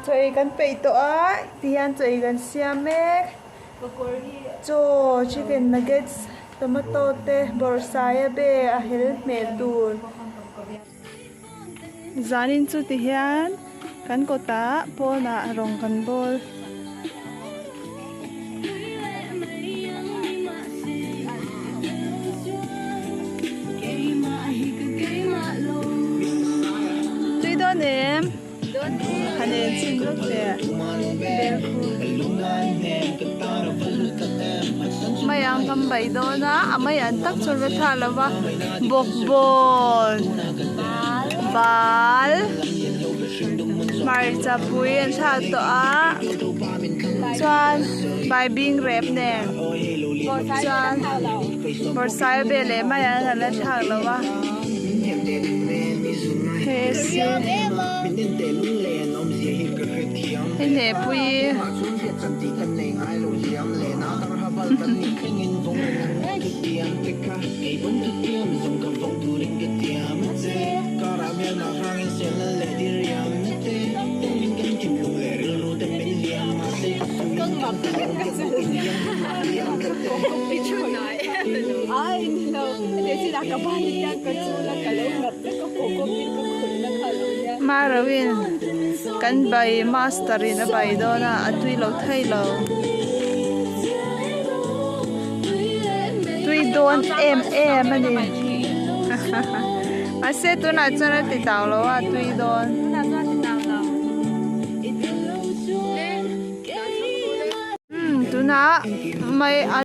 Chaw ei kan peih tawh a tihian chaw ei kan siam mek chaw chicken nuggets tomato te bawrhsaia be a hel hmel tur. Zanin chu tihian kan kawtah pawnah rawng kan bawl. Tui dawn em? Han en chhin lawk teh bel khu. Mai ang kan bai dawn a, a mai an tak chuan va thla lo va, bawkbawn bal hmarcha pui an thlak tawh a chuan baibing rep nen chuan bawrhsai vel leh mai an la thlak lo va hei hnehpui. Marawin kan bai master in a bai dawn a a tui lo thei lo. Tui dawn em em a ni. Mahse tunah chuan a ti tau lo a tui dawn. Umm tunah mai a.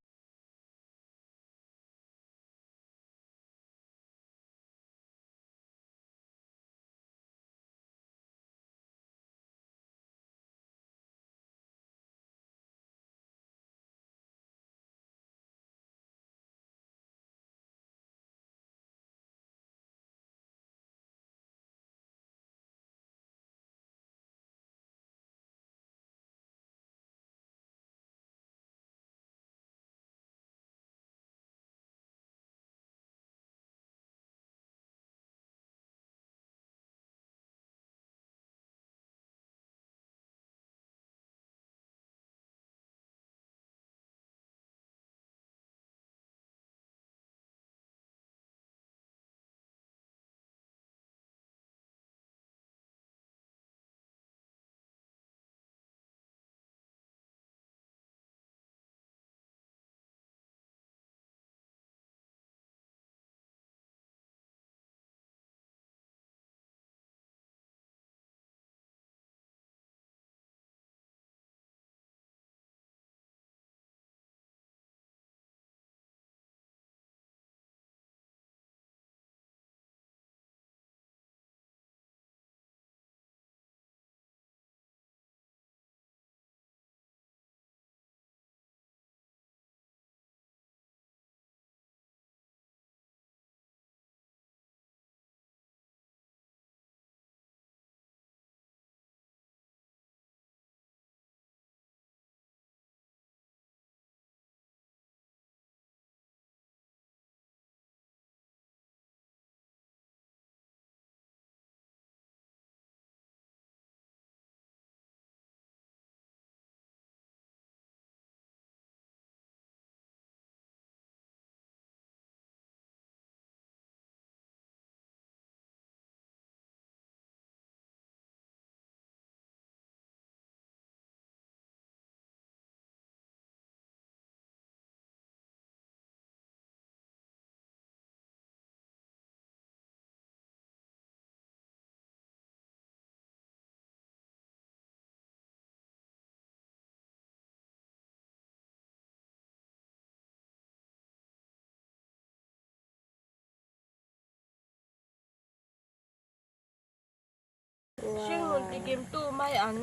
Hringnun ti kim tu mai an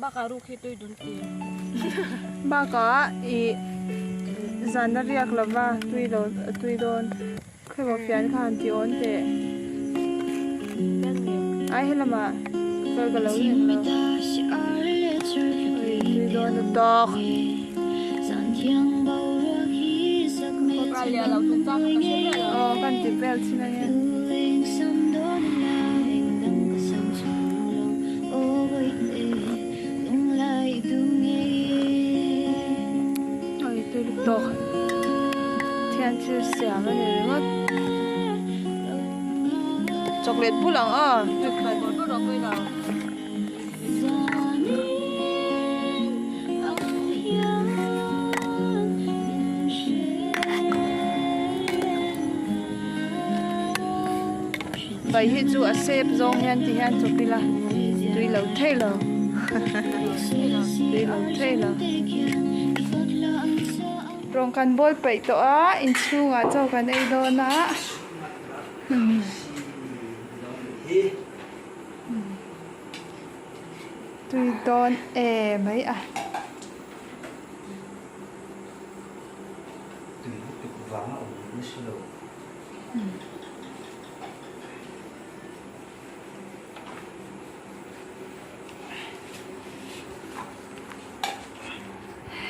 bakah ruk hi tui dun ti. Bakah i zan a riak lova tui lo tui dawn khawimaw fian kha han ti awn teh. Ai helamah kal ka lo reng lo. Ui tui dawn a tawk. Aw kan ti vel chin a nia. Tihian thil siam a ni ringawt. Chocolate bul ang aw. Bai hi chu a sep zawng hian ti hian chawp ila tui lo thei lo tui lo thei lo. Rawng kan bawl peih tawh a inchhungah chaw kan ei dawn a. Tui dawn e mai a. Tui lutuk vang a awm nasa lo.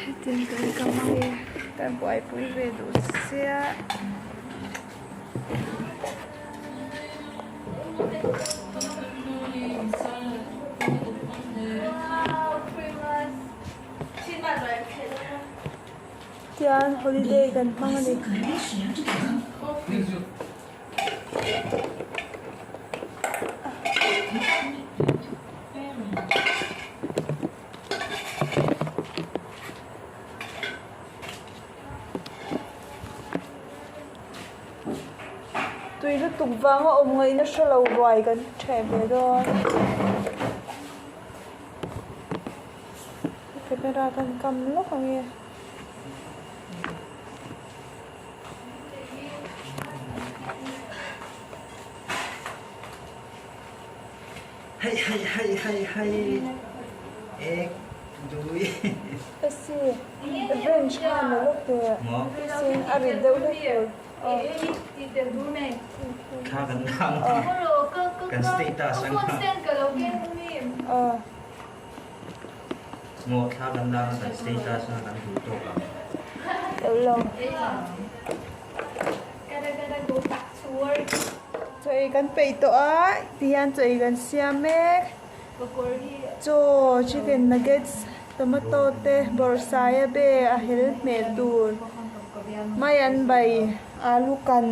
Hetiang kan kam hi kan buaipui ve duh sia. Tian holiday kan hmang a ni. Tui lutuk vanga awm ngaihna hre lo ruai kan ṭheh ve dawn. Camera kan kam lawk ang e. Hei hei hei hei hei ek dui. Esi bench kha na lawk teh. Sin a rit deuh hlek tur. Thla kan lang. Kan status ang kha. Maw thla kan lang kan status a kan duh tawk ang. Lo. Chaw ei kan peih tawh a tihian chaw ei kan siam mek chaw chicken nuggets tomato te bawrhsaia be a hel hmel tur mai an bai alu kan.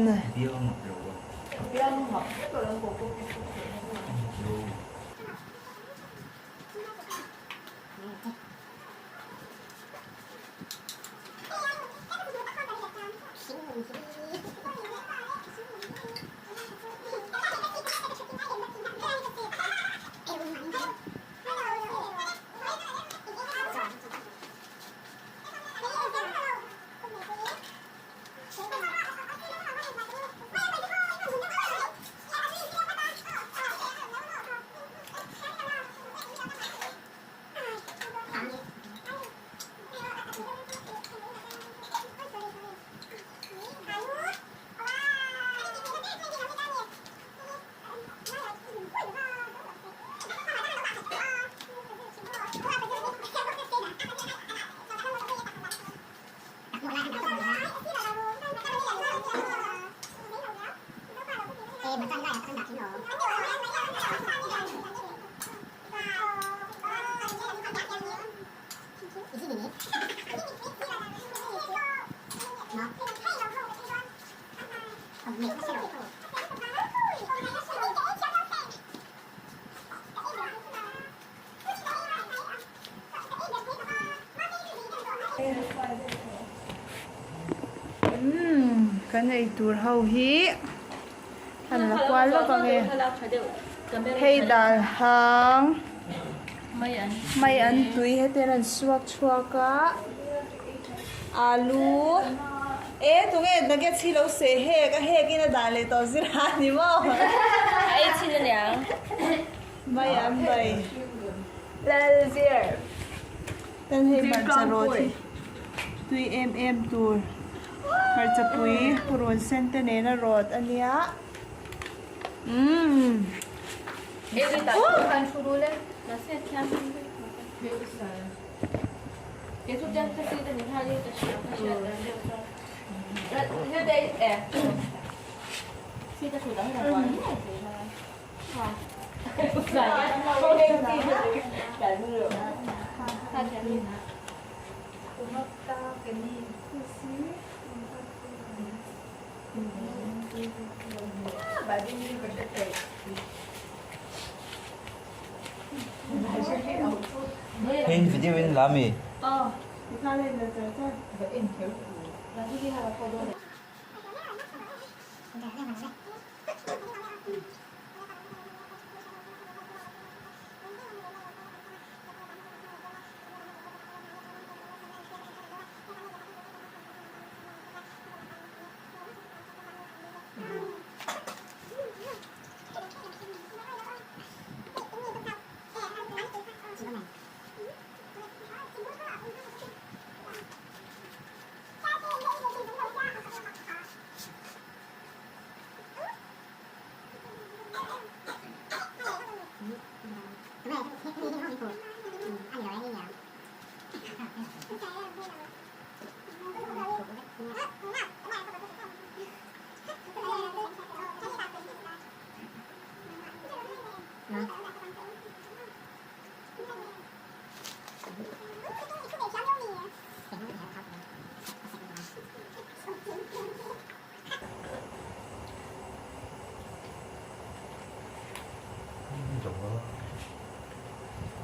Umm kan ei tur ho hi an la kual vak ang e hei dal hang mai an tui hetiang an suak chhuak a alu e tunge nuggets hi lo seh hek a hek in a dah leh tawh zir a ni maw mai an bai. Kan hei hmarcha rawt hi tui em em tur hmarcha pui purun sen te nena rawt a nia umm. Hei video in la mi?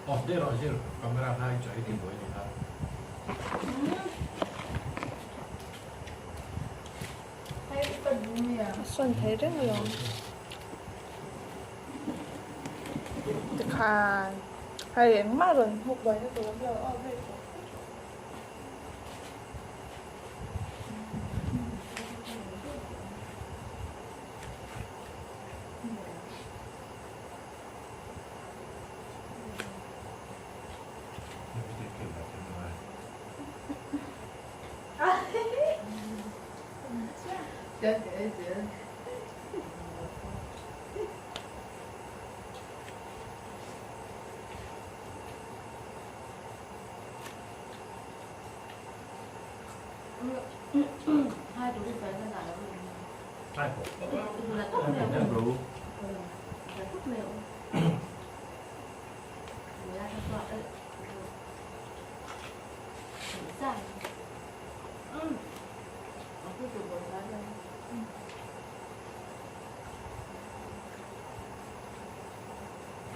Off daih rawh zir, camera kha i chawi tih buai a ni kha. A sawn thei reng alawm. Tikhan hei engmah rawn hmuk buai na tur awm lo aw hei.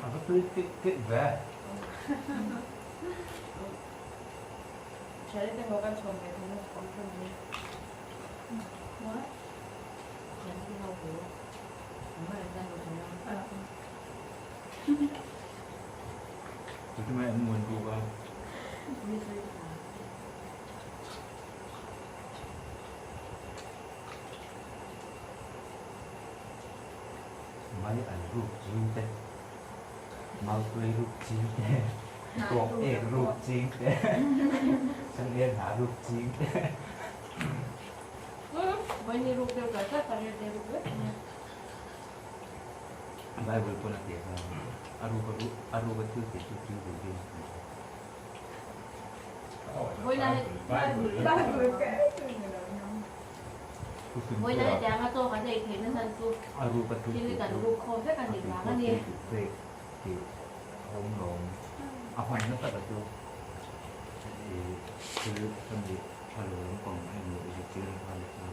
A va tui kek kek ve. Tuna an muan bawk a. Mai an ruk ching te, mautuai ruk ching te, tawk ek ruk ching te, changel hnah ruk ching te. Bible pawn a tih kha a ruk a ruk a ruk a thil tih chu thil duh bik a ni. A ruk a thil tih chu thil duh pek tih a awm lo ang. A hmanna taka chu thil a nih tha lo lampang emaw i zirtir nghal kha.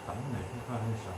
Tam nei hi kha hei sa.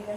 真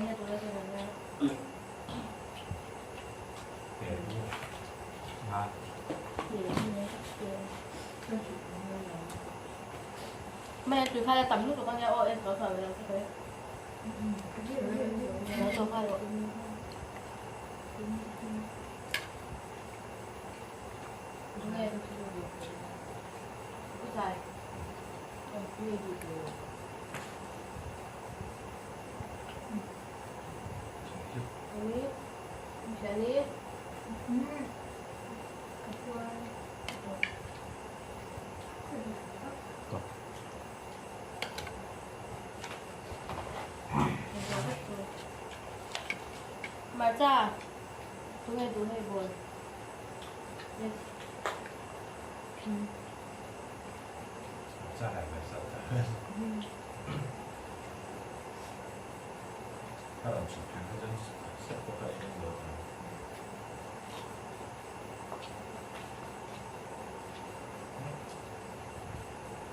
係咪實在？可能全團嗰陣識嗰個英文。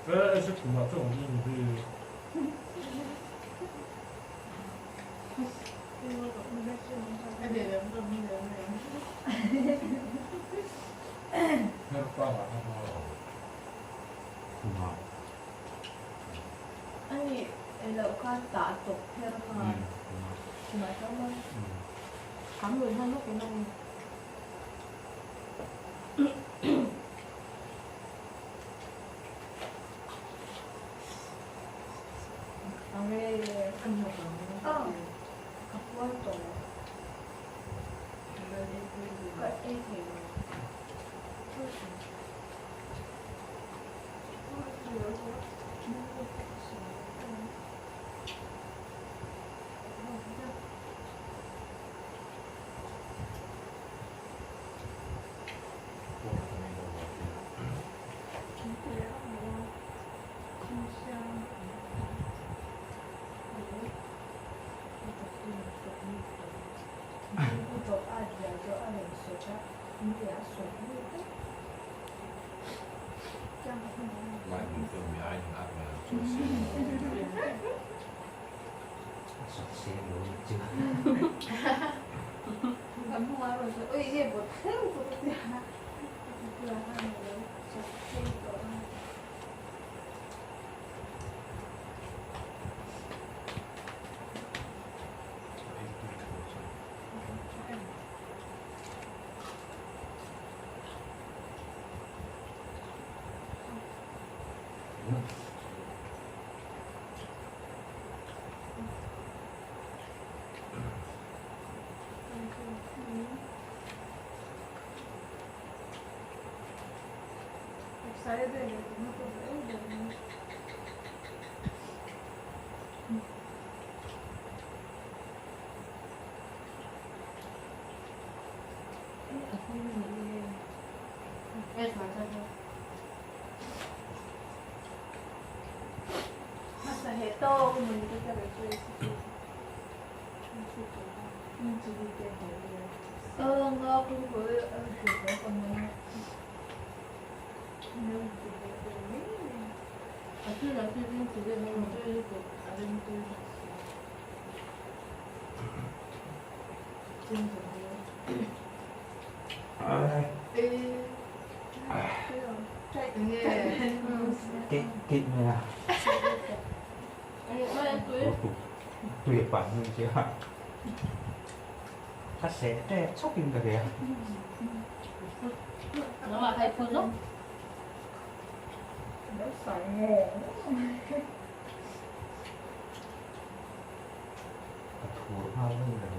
呃，是土嘛，这种就是。那爸爸他妈 Kumar. Ani lo khan ta tok pher kha. Kumar ka ma. Khám người hơn lúc cái này. Kịp nè. Tuyệt vời như chưa? Khách sẽ đẹp chốc in kìa. Nó mà hay phun lúc. Nó sỏi ngộ. Thua bao nhiêu rồi.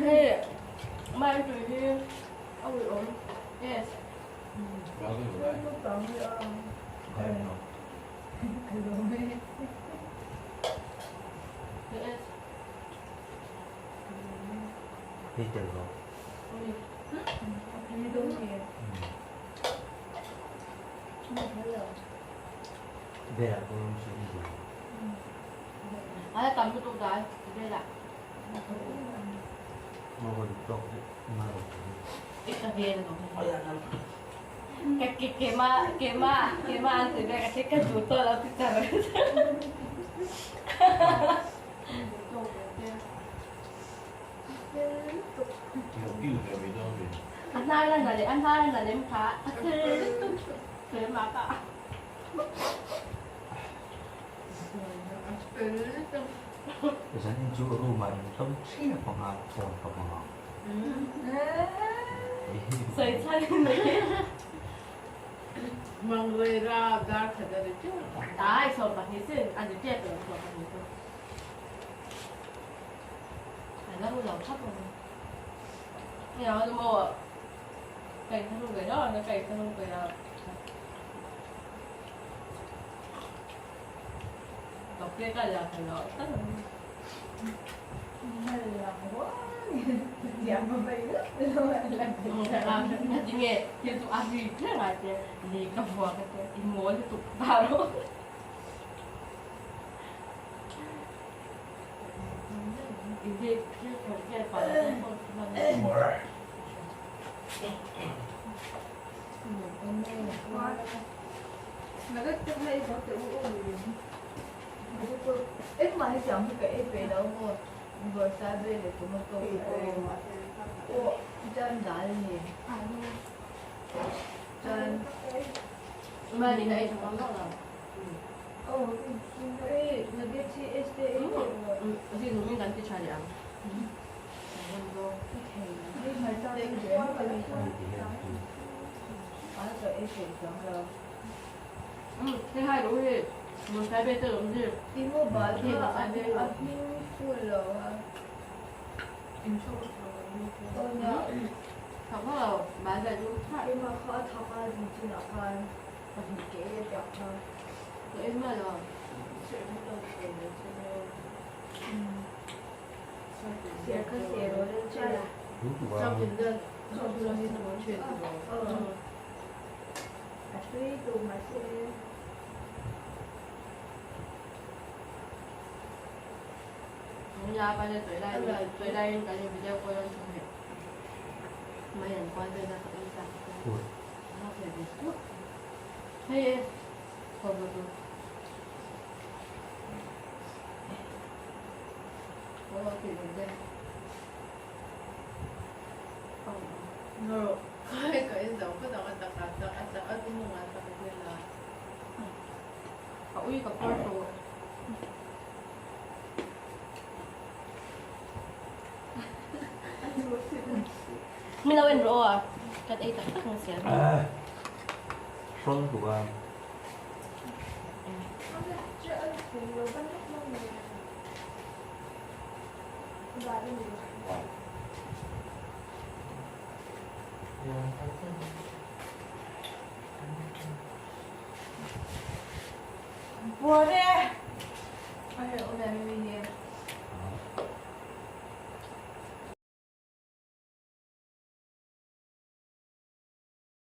Hey, mai tụi đi.